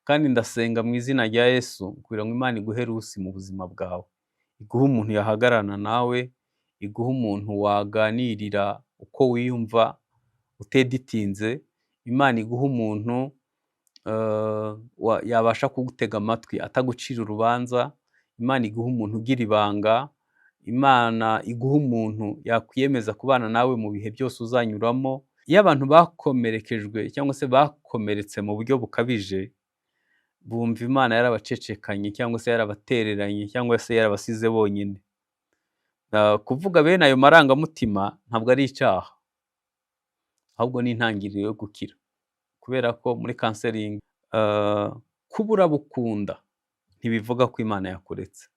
Kandi ndasenga mu izina rya Yesu kugira ngo Imana iguhe Rusi mu buzima bwawe, iguhe umuntu yahagararana nawe, iguhe umuntu waganirira uko wiyumva uteditinze, Imana iguhe umuntu yabasha kugutega amatwi atagucira urubanza, Imana iguhe umuntu ugira ibanga, Imana iguhe umuntu yakwiyemeza kubana nawe mu bihe byose uzanyuramo. Iyo abantu bakomerekejwe cyangwa se bakomeretse mu buryo bukabije, bumva Imana yarabacecekanye cyangwa se yarabatereranye cyangwa se yarabasize bonyine. Kuvuga bene ayo marangamutima ntabwo ari icyaha, ahubwo ni intangiriro yo gukira. Kubera ko muri counseling, kubura bukunda ntibivuga ko Imana yakuretse.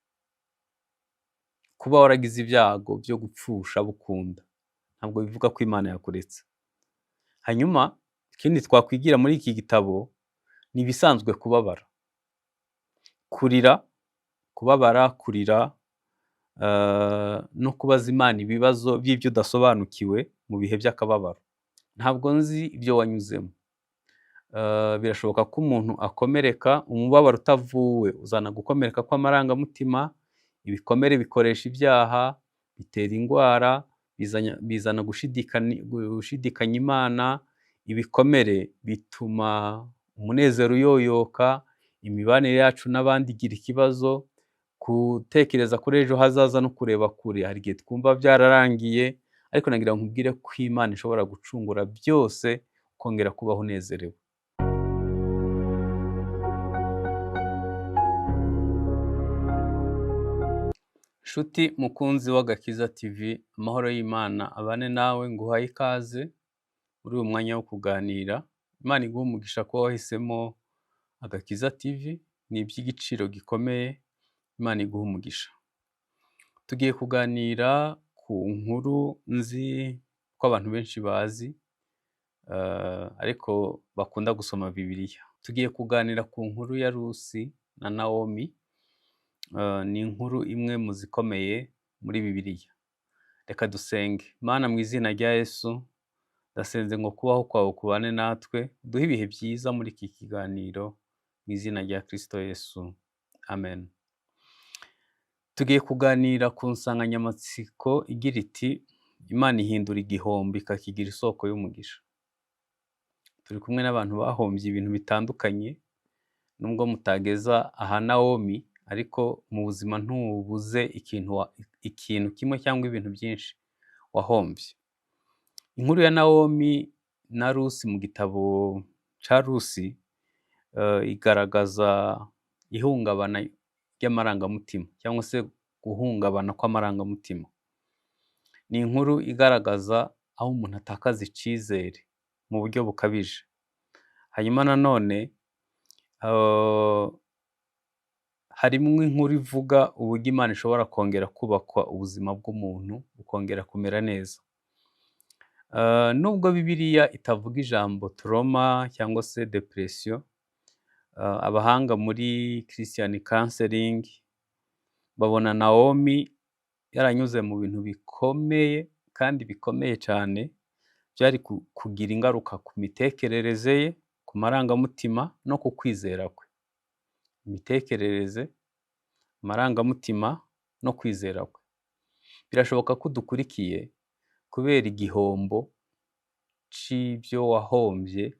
Kuba waragize ibyago byo gupfusha bukunda ntabwo bivuga ko Imana yakuretse. Hanyuma ikindi twakwigira muri iki gitabo ni ibisanzwe kubabara, kurira, kubabara, kurira, no kubaza Imana ibibazo by'ibyo udasobanukiwe mu bihe by'akababaro. Ntabwo nzi ibyo wanyuzemo. Birashoboka ko umuntu akomereka, umubabaro utavuwe uzana gukomereka kw'amarangamutima, ibikomere bikoresha ibyaha, bitera indwara, bizana gushidikanya Imana, ibikomere bituma umunezero uyoyoka, imibanire yacu n'abandi igira ikibazo, gutekereza kuri ejo hazaza no kureba kure, hari igihe twumva byararangiye, ariko nagira ngo nkubwire ko Imana ishobora gucungura byose ukongera kubaho unezerewe. Nshuti mukunzi w'Agakiza TV, amahoro y'Imana abane nawe, nguhaye ikaze muri uyu mwanya wo kuganira. Imana iguhe umugisha kuba wahisemo Agakiza TV, ni iby'igiciro gikomeye, Imana iguhe umugisha. Tugiye kuganira ku nkuru nzi ko abantu benshi bazi, ariko bakunda gusoma Bibiliya. Tugiye kuganira ku nkuru ya Rusi na Nawomi, ni inkuru imwe mu zikomeye muri Bibiliya. Reka dusenge. Mana, mu izina rya Yesu, ndasenze ngo kubaho kwawe kubane natwe, uduhe ibihe byiza muri iki kiganiro, mu izina rya Kristo Yesu, amen. Tugiye kuganira ku nsanganyamatsiko igira iti Imana ihindura igihombo ikakigira isoko y'umugisha. Turi kumwe n'abantu bahombye ibintu bitandukanye, nubwo mutageza aha Nawomi, ariko mu buzima ntubuze ikintu kimwe cyangwa ibintu byinshi wahombye. Inkuru ya Nawomi na Rusi mu gitabo ca Rusi, igaragaza ihungabana ry'amarangamutima cyangwa se guhungabana kw'amarangamutima. Ni inkuru igaragaza aho umuntu atakaza icizere mu buryo bukabije. Hanyuma nanone harimo inkuru ivuga uburyo Imana ishobora kongera kubakwa ubuzima bw'umuntu bukongera kumera neza. Nubwo Bibiliya itavuga ijambo trauma cyangwa se depression, abahanga muri Christian counseling babona Nawomi yaranyuze mu bintu bikomeye kandi bikomeye cyane, byari kugira ingaruka ku mitekerereze ye, ku marangamutima no ku kwizera kwe. Imitekerereze, amarangamutima no kwizera kwe. Birashoboka ko udukurikiye kubera igihombo c'ibyo wahombye,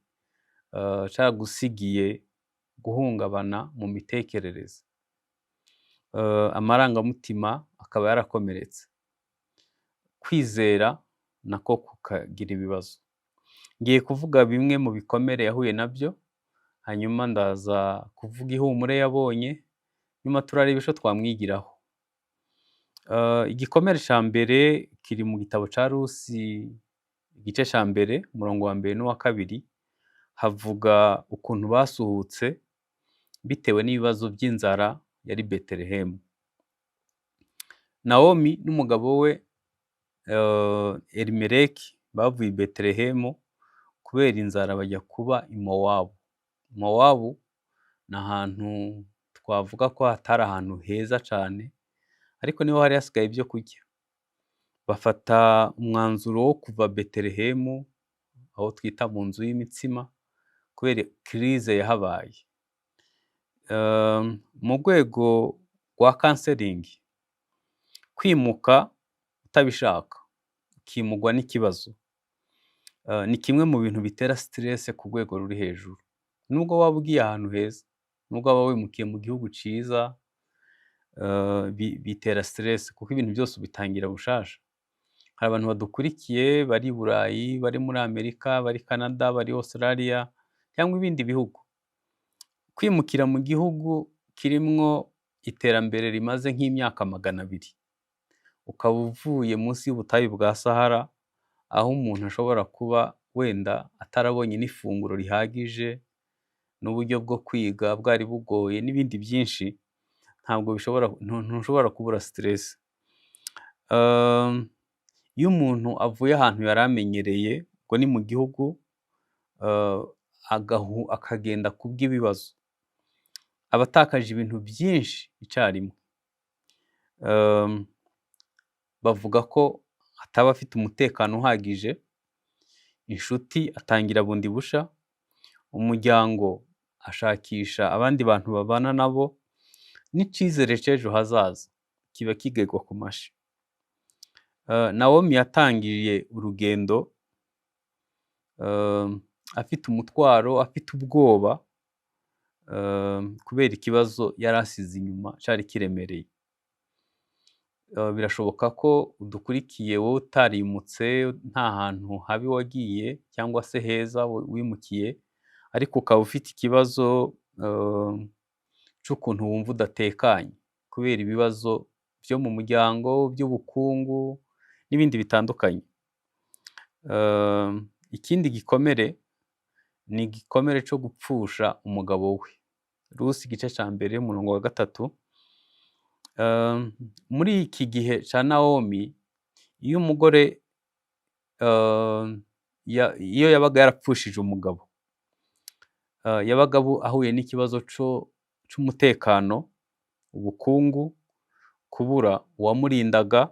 caragusigiye guhungabana mu mitekerereze, amarangamutima akaba yarakomeretse, kwizera nako kukagira ibibazo. Ngiye kuvuga bimwe mu bikomere yahuye nabyo, hanyuma ndaza kuvuga ihumure yabonye, nyuma turareba ico twamwigiraho. Igikomere ca mbere kiri mu gitabo ca Rusi, igice ca mbere, umurongo wa mbere n'uwa kabiri, havuga ukuntu basuhutse bitewe n'ibibazo by'inzara yari Betelehemu. Nawomi n'umugabo we Elimeleki bavuye i Betelehemu kubera inzara bajya kuba i Mowabu. Mowabu ni ahantu twavuga ko hatari ahantu heza cane, ariko niho hari hasigaye ibyo kurya. Bafata umwanzuro wo kuva Betelehemu, aho twita mu nzu y'imitsima, kubera crise yahabaye. Mu rwego rwa counseling, kwimuka utabishaka, ukimugwa n'ikibazo, ni kimwe mu bintu bitera stress ku rwego ruri hejuru. Nubwo waba ugiye ahantu heza, nubwo waba wimukiye mu gihugu ciza, bitera stress kuko ibintu byose ubitangira bushasha. Hari abantu badukurikiye bari i Burayi, bari muri Amerika, bari Canada, bari Australia cyangwa ibindi bihugu. Kwimukira mu gihugu kirimwo iterambere rimaze nk'imyaka 200, ukaba uvuye munsi y'ubutayu bwa Sahara, aho umuntu ashobora kuba wenda atarabonye n'ifunguro rihagije, n'uburyo bwo kwiga bwari bugoye n'ibindi byinshi, ntabwo bishobora, ntushobora kubura stress. Iyo umuntu avuye ahantu yari amenyereye, ubwo ni mu gihugu, akagenda kubw'ibibazo, aba atakaje ibintu byinshi icyarimwe. Bavuga ko ataba afite umutekano uhagije, inshuti atangira bundi busha, umuryango ashakisha abandi bantu babana nabo, n'icizere c'ejo hazaza kiba kigerwa ku mashi. Nawomi yatangiye urugendo afite umutwaro, afite ubwoba, kubera ikibazo yari asize inyuma cari kiremereye. Birashoboka ko udukurikiye wowe utarimutse, nta hantu habi wagiye cyangwa se heza wimukiye, ariko ukaba ufite ikibazo c'ukuntu wumva udatekanye kubera ibibazo byo mu muryango, by'ubukungu n'ibindi bitandukanye. Ikindi gikomere ni igikomere co gupfusha umugabo we. Rusi igice ca mbere umurongo wa 3. Muri iki gihe ca Nawomi, iyo umugore iyo yabaga yarapfushije umugabo, yabaga ahuye n'ikibazo c'umutekano, ubukungu, kubura uwamurindaga,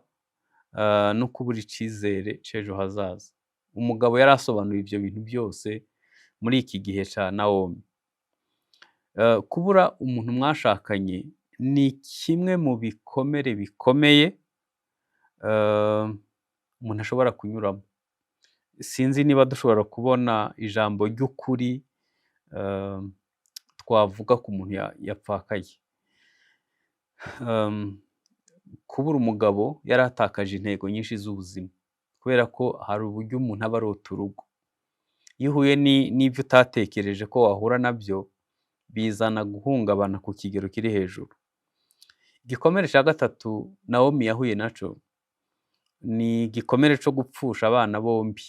no kubura icizere c'ejo hazaza. Umugabo yari asobanuye ivyo bintu byose muri iki gihe ca Nawomi. Kubura umuntu mwashakanye ni kimwe mu bikomere bikomeye umuntu ashobora kunyuramo. Sinzi niba dushobora kubona ijambo ry'ukuri twavuga ku muntu yapfakaye. Kubura umugabo yari atakaje intego nyinshi z'ubuzima, kubera ko hari uburyo umuntu aba arota urugo. Iyo uhuye n'ibyo utatekereje ko wahura nabyo, bizana guhungabana ku kigero kiri hejuru. Igikomere ca gatatu Nawomi yahuye naco ni igikomere co gupfusha abana bombi.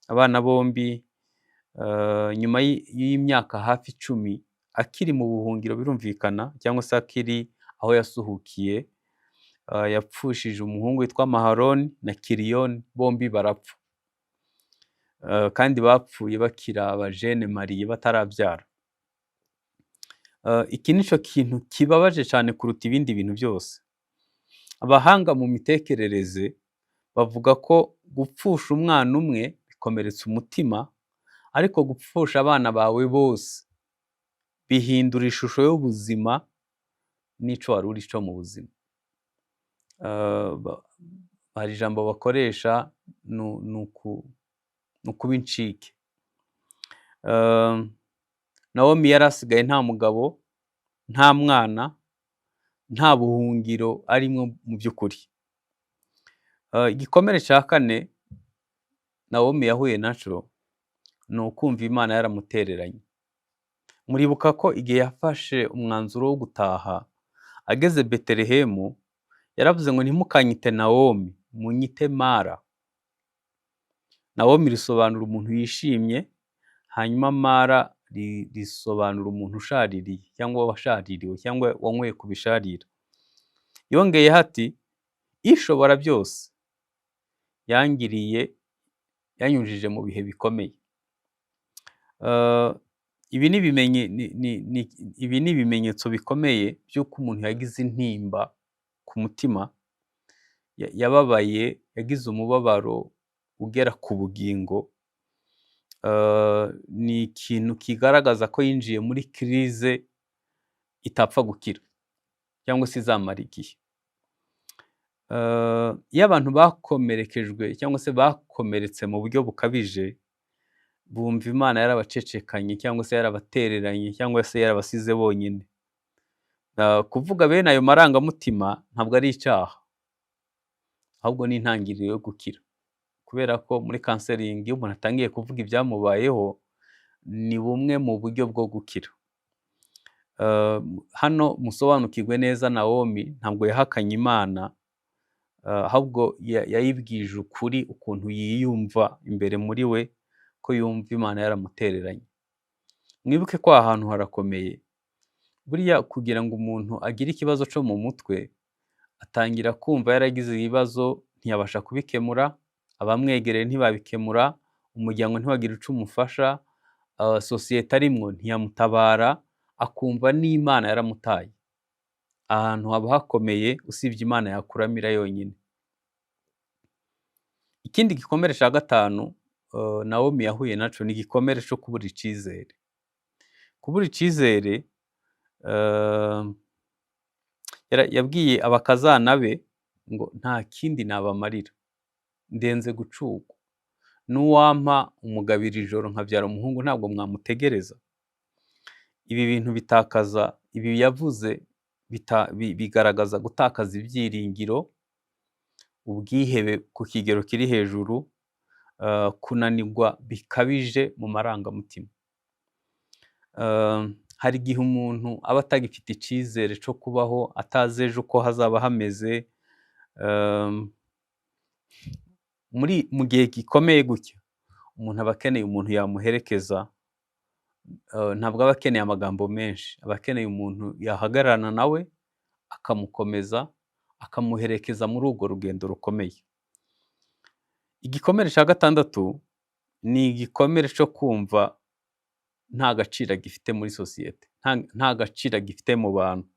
Abana bombi nyuma y'imyaka hafi 10 akiri mu buhungiro birumvikana, cyangwa se akiri aho yasuhukiye, yapfushije umuhungu witwa Maharoni na Kiriyoni, bombi barapfa. Kandi bapfuye bakiri abajene mariye batarabyara. Iki nico kintu kibabaje cyane kuruta ibindi bintu byose. Abahanga mu mitekerereze bavuga ko gupfusha umwana umwe bikomeretsa umutima, ariko gupfusha abana bawe bose bihindura ishusho y'ubuzima n'ico wari uri co mu buzima. Hari ijambo bakoresha ni ukuba incike. Nawomi yari asigaye nta mugabo, nta mwana, nta buhungiro arimwo mu by'ukuri. Igikomere ca kane Nawomi yahuye naco ni ukumva Imana yaramutereranye. Muribuka ko igihe yafashe umwanzuro wo gutaha ageze Betelehemu, yaravuze ngo ntimukanyite Nawomi, munyite Mara. Nawomi risobanura umuntu yishimye, hanyuma Mara risobanura umuntu ushaririye cyangwa washaririwe cyangwa wanyweye ku bisharira. Yongeyeho ati ishobora byose yangiriye, yanyujije mu bihe bikomeye. Ibi ni ibimenyetso bikomeye by'uko umuntu yagize intimba ku mutima, yababaye, yagize umubabaro ugera ku bugingo. Ni ikintu kigaragaza ko yinjiye muri crise. Itapfa gukira cyangwa se izamara igihe. Iyo abantu bakomerekejwe cyangwa se bakomeretse mu buryo bukabije, bumva Imana yarabacecekanye cyangwa se yarabatereranye cyangwa se yarabasize bonyine. Kuvuga bene ayo marangamutima ntabwo ari icyaha, ahubwo ni intangiriro yo gukira. Kubera ko muri counseling iyo umuntu atangiye kuvuga ibyamubayeho, ni bumwe mu buryo bwo gukira. Hano musobanukirwe neza, Nawomi ntabwo yahakanye Imana, ahubwo yayibwije ukuri ukuntu yiyumva imbere muri we, ko yumva Imana yaramutereranye. Mwibuke ko aha hantu harakomeye. Buriya kugira ngo umuntu agire ikibazo cyo mu mutwe, atangira kumva yaragize ibibazo ntiyabasha kubikemura, abamwegereye ntibabikemura, umuryango ntiwagira ico umufasha, sosiyete arimwo ntiyamutabara, akumva n'Imana yaramutaye. Ahantu haba hakomeye usibye Imana yakuramira yonyine. Ikindi gikomere ca gatanu Nawomi yahuye naco ni igikomere co kubura icizere. Kubura icizere, yabwiye abakazana be ngo nta kindi nabamarira, ndenze gucurwa. N'uwampa umugabo iri joro nkabyara umuhungu ntabwo mwamutegereza. Ibi bintu bitakaza, ibi yavuze bigaragaza gutakaza ibyiringiro, ubwihebe ku kigero kiri hejuru, kunanirwa bikabije mu marangamutima. Hari igihe umuntu aba atagifite icizere co kubaho, atazi ejo uko hazaba hameze. Muri mu gihe gikomeye gutya, umuntu aba akeneye umuntu yamuherekeza, ntabwo aba akeneye amagambo menshi, aba akeneye umuntu yahagararana nawe, akamukomeza, akamuherekeza muri urwo rugendo rukomeye. Igikomere ca gatandatu ni igikomere co kumva nta gaciro agifite muri sosiyete, nta gaciro agifite mu bantu.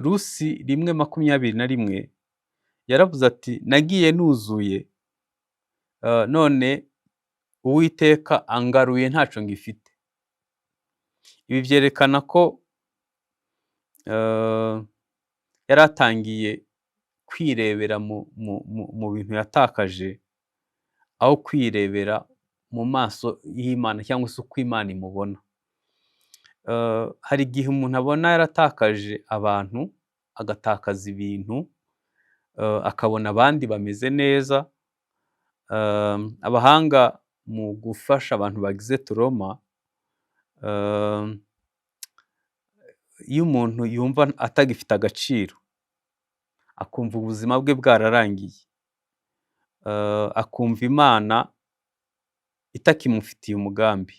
Rusi 1:21 yaravuze ati: "Nagiye nuzuye, none Uwiteka angaruye ntaco ngifite." Ibi vyerekana ko yari atangiye kwirebera mu bintu yatakaje, aho kwirebera mu maso y'Imana cyangwa se uko Imana imubona. Hari igihe umuntu abona yaratakaje abantu, agatakaza ibintu, akabona abandi bameze neza. Abahanga mu gufasha abantu bagize trauma, iyo umuntu yumva atagifite agaciro, akumva ubuzima bwe bwararangiye, akumva Imana itakimufitiye umugambi,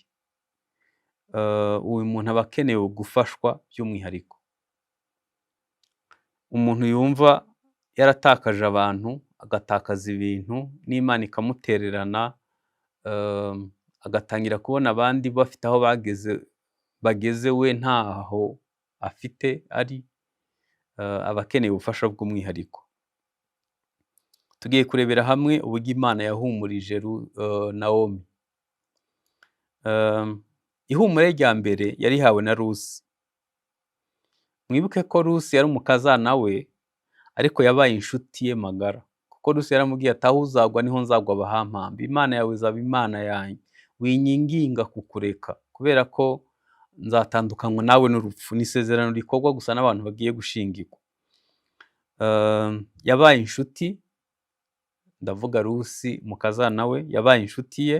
uyu muntu aba akeneye gufashwa by'umwihariko. Umuntu yumva yaratakaje abantu, agatakaza ibintu n'Imana ikamutererana, agatangira kubona abandi bafite aho bageze we ntaho afite ari, aba akeneye ubufasha bw'umwihariko. Tugiye kurebera hamwe uburyo Imana yahumurije Nawomi. Ihumure rya mbere yarihawe na Rusi. Mwibuke ko Rusi yari umukazana we, ariko yabaye inshuti ye magara. Kuko Rusi yaramubwiye ati: "Aho uzagwa niho nzagwa bahampamba, Imana yawe izaba Imana yanjye, winyinginga kukureka, kubera ko nzatandukanywa nawe n'urupfu." Ni isezerano rikorwa gusa n'abantu bagiye gushingirwa. Yabaye inshuti, ndavuga Rusi mukazana we, yabaye inshuti ye,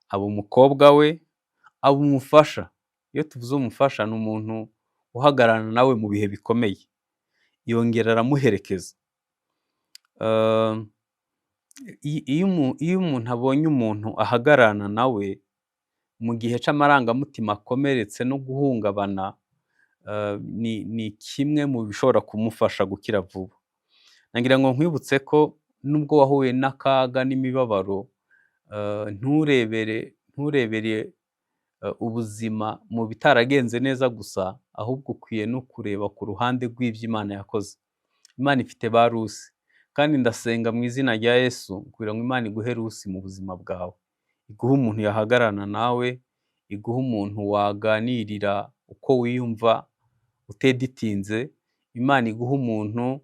aba umukobwa we, aba umufasha. Iyo tuvuze umufasha ni umuntu uhagararana nawe mu bihe bikomeye, yongera aramuherekeza. Iyo umuntu abonye umuntu ahagararana nawe mu gihe c'amarangamutima akomeretse no guhungabana, ni kimwe mu bishobora kumufasha gukira vuba. Nagira ngo nkwibutse ko nubwo wahuye n'akaga n'imibabaro, nturebere ubuzima mu bitaragenze neza gusa, ahubwo ukwiye no kureba ku ruhande rw'ibyo Imana yakoze. Imana ifite ba Rusi, kandi ndasenga mu izina rya Yesu kugira ngo Imana iguhe Rusi mu buzima bwawe, iguhe umuntu yahagararana nawe, iguhe umuntu waganirira uko wiyumva. Uteditinze, Imana iguha umuntu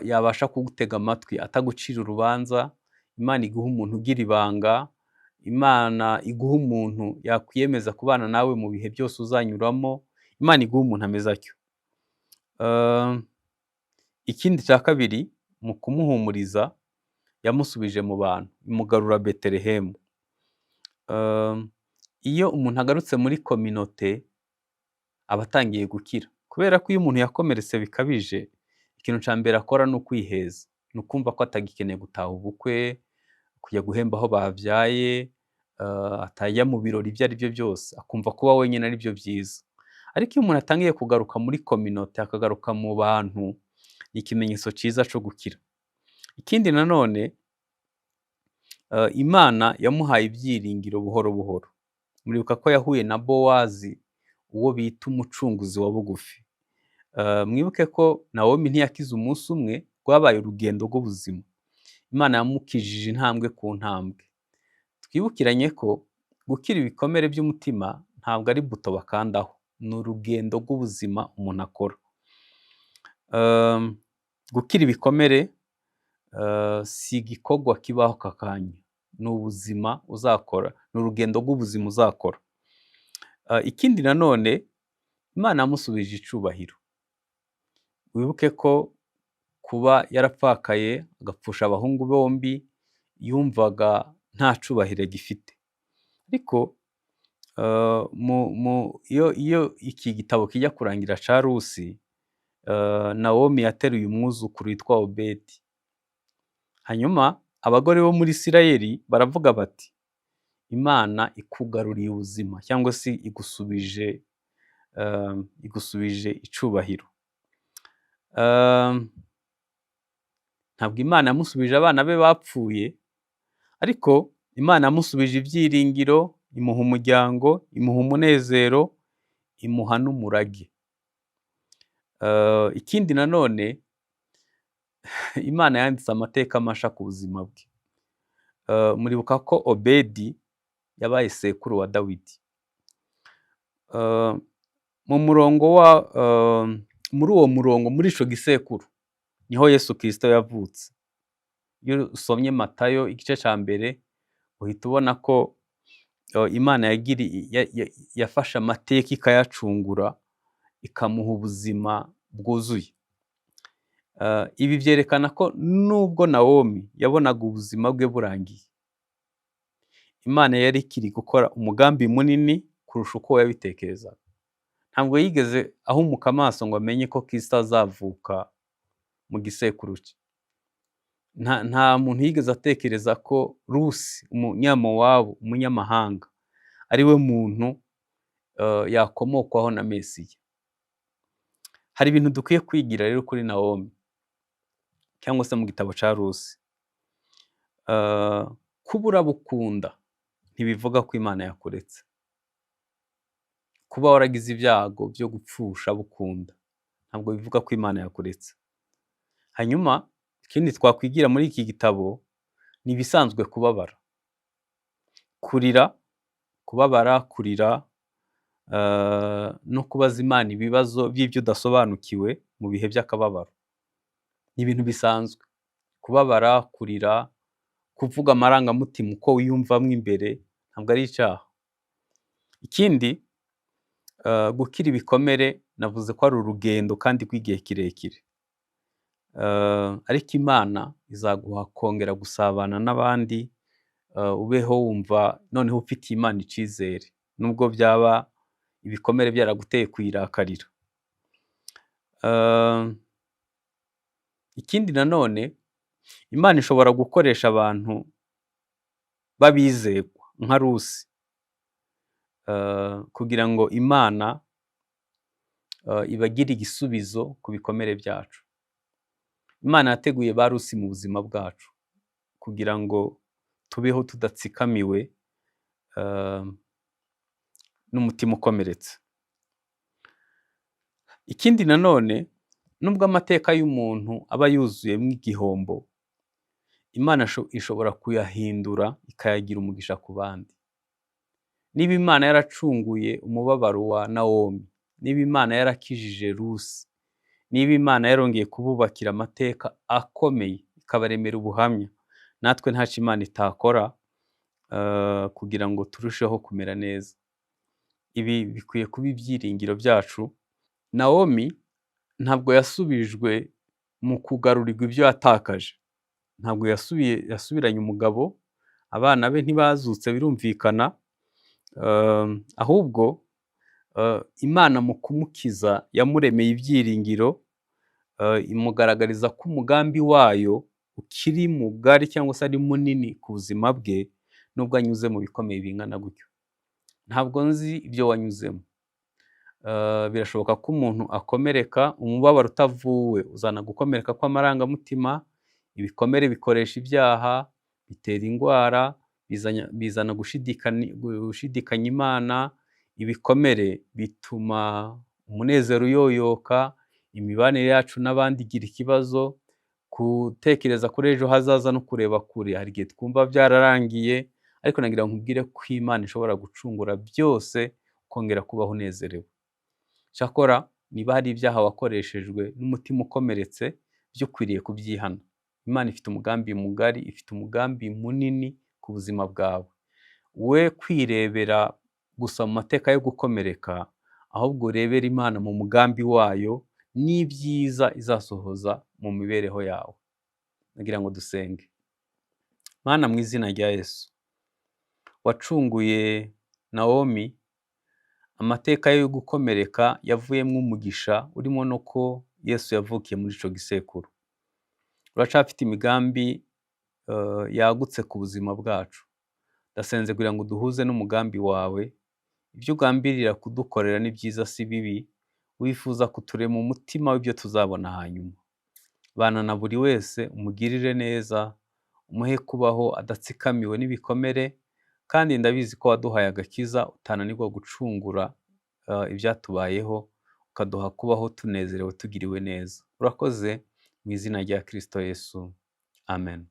yabasha kugutega amatwi atagucira urubanza, Imana iguha umuntu ugira ibanga, Imana iguha umuntu yakwiyemeza kubana nawe mu bihe byose uzanyuramo, Imana iguha umuntu ameze atyo. Ikindi cya kabiri, mu kumuhumuriza yamusubije mu bantu, imugarura Betelehemu. Iyo umuntu agarutse muri communauté aba atangiye gukira, kubera ko iyo umuntu yakomeretse bikabije, ikintu cya mbere akora ni ukwiheza, ni ukumva ko atagikeneye gutaha ubukwe, kujya guhemba aho babyaye, atajya mu birori ibyo ari byo byose, akumva kuba wenyine ari byo byiza. Ariko iyo umuntu atangiye kugaruka muri communauté, akagaruka mu bantu, ni ikimenyetso cyiza cyo gukira. Ikindi nanone, Imana yamuhaye ibyiringiro buhoro buhoro. Muribuka ko yahuye na Bowazi, uwo bita umucunguzi wa bugufi. Mwibuke ko Nawomi ntiyakize umunsi umwe, rwabaye urugendo rw'ubuzima. Imana yamukijije intambwe ku ntambwe. Twibukiranye ko gukira ibikomere by'umutima ntabwo ari buto bakandaho, ni urugendo rw'ubuzima umuntu akora. Gukira ibikomere si igikorwa kibaho aka kanya, ni ubuzima uzakora, ni urugendo rw'ubuzima uzakora. Ikindi nanone, Imana yamusubije icubahiro. Wibuke ko kuba yarapfakaye agapfusha abahungu bombi, yumvaga nta cubahiro agifite. Ariko iyo iki gitabo kijya kurangira ca Rusi, Nawomi yateruye umwuzukuru witwa Obedi. Hanyuma abagore bo muri Isirayeli baravuga bati: "Imana ikugaruriye ubuzima", cyangwa se igusubije icubahiro. Ntabwo Imana yamusubije abana be bapfuye, ariko Imana yamusubije ibyiringiro, imuha umuryango, imuha umunezero, imuha n'umurage. Ikindi nanone, Imana yanditse amateka masha ku buzima bwe. Muribuka ko Obedi yabaye sekuru wa Dawidi. Mu murongo wa muri uwo murongo, muri ico gisekuru, niho Yesu Kristo yavutse. Iyo usomye Matayo igice ca mbere, uhita ubona ko Imana yafashe amateka ikayacungura, ikamuha ubuzima bwuzuye. Ibi vyerekana ko nubwo Nawomi yabonaga ubuzima bwe burangiye, Imana yari ikiri gukora umugambi munini kurusha uko yabitekerezaga. Ntabwo yigeze ahumuka amaso ngo amenye ko Kristo azavuka mu gisekuru cye. Nta muntu yigeze atekereza ko Rusi, umunyamowabu, umunyamahanga, ari we muntu yakomokwaho na Mesiya. Hari ibintu dukwiye kwigira rero kuri Nawomi cyangwa se mu gitabo ca Rusi. Kubura bukunda ntibivuga ko Imana yakuretse. Kuba waragize ibyago byo gupfusha bukunda ntabwo bivuga ko Imana yakuretse. Hanyuma ikindi twakwigira muri iki gitabo ni ibisanzwe kubabara, kurira, kubabara, kurira, no kubaza Imana ibibazo by'ibyo udasobanukiwe mu bihe by'akababaro. Ni ibintu bisanzwe. Kubabara, kurira, kuvuga amarangamutima uko wiyumvamo imbere ntabwo ari icyaha. Ikindi, gukira ibikomere navuze ko ari urugendo kandi rw'igihe kirekire. Ariko Imana izaguha kongera gusabana n'abandi, ubeho wumva noneho ufitiye Imana icizere, nubwo byaba ibikomere byaraguteye kuyirakarira. Ikindi nanone, Imana ishobora gukoresha abantu b'abizerwa nka Rusi, kugira ngo Imana ibagire igisubizo ku bikomere byacu. Imana yateguye ba Rusi mu buzima bwacu kugira ngo tubeho tudatsikamiwe n'umutima ukomeretse. Ikindi nanone, nubwo amateka y'umuntu aba yuzuyemo igihombo, Imana ishobora kuyahindura ikayagira umugisha ku bandi. Niba Imana yaracunguye umubabaro wa Nawomi Niba Imana yarakijije Rusi, niba Imana yarongeye kububakira amateka akomeye ikabaremera ubuhamya, natwe ntacyo Imana itakora kugira ngo turusheho kumera neza. Ibi bikwiye kuba ibyiringiro byacu. Nawomi ntabwo yasubijwe mu kugarurirwa ibyo yatakaje, ntabwo yasubiranye umugabo, abana be ntibazutse birumvikana, ahubwo Imana mu kumukiza yamuremeye ibyiringiro, imugaragariza ko umugambi wayo ukiri mugari cyangwa se ari munini ku buzima bwe, nubwo anyuze mu bikomeye bingana gutyo. Ntabwo nzi ibyo wanyuzemo. Birashoboka ko umuntu akomereka, umubabaro utavuwe uzana gukomereka kw'amarangamutima, ibikomere bikoresha ibyaha, bitera indwara, bizana gushidikanya Imana, ibikomere bituma umunezero uyoyoka, imibanire yacu n'abandi igira ikibazo, gutekereza kuri ejo hazaza no kureba kure, hari igihe twumva byararangiye, ariko nagira ngo nkubwire ko Imana ishobora gucungura byose ukongera kubaho unezerewe. Cyakora niba hari ibyaha wakoreshejwe n'umutima ukomeretse, byo ukwiriye kubyihana. Imana ifite umugambi mugari, ifite umugambi munini ku buzima bwawe. We kwirebera gusa mu mateka yo gukomereka, ahubwo urebere Imana mu mugambi wayo n'ibyiza izasohoza mu mibereho yawe. Nagira ngo dusenge. Mana, mu izina rya Yesu, wacunguye Nawomi, amateka ye yo gukomereka yavuyemo umugisha urimo no ko Yesu yavukiye muri ico gisekuru. Uracafite imigambi yagutse ku buzima bwacu. Ndasenze kugira ngo duhuze n'umugambi wawe, ibyo ugambirira kudukorera ni byiza si bibi, wifuza kuturema umutima w'ibyo tuzabona hanyuma. Bana na buri wese, umugirire neza, umuhe kubaho adatsikamiwe n'ibikomere, kandi ndabizi ko waduhaye agakiza utananirwa gucungura ibyatubayeho, ukaduha kubaho tunezerewe tugiriwe neza. Urakoze mu izina rya Kristo Yesu. Amen.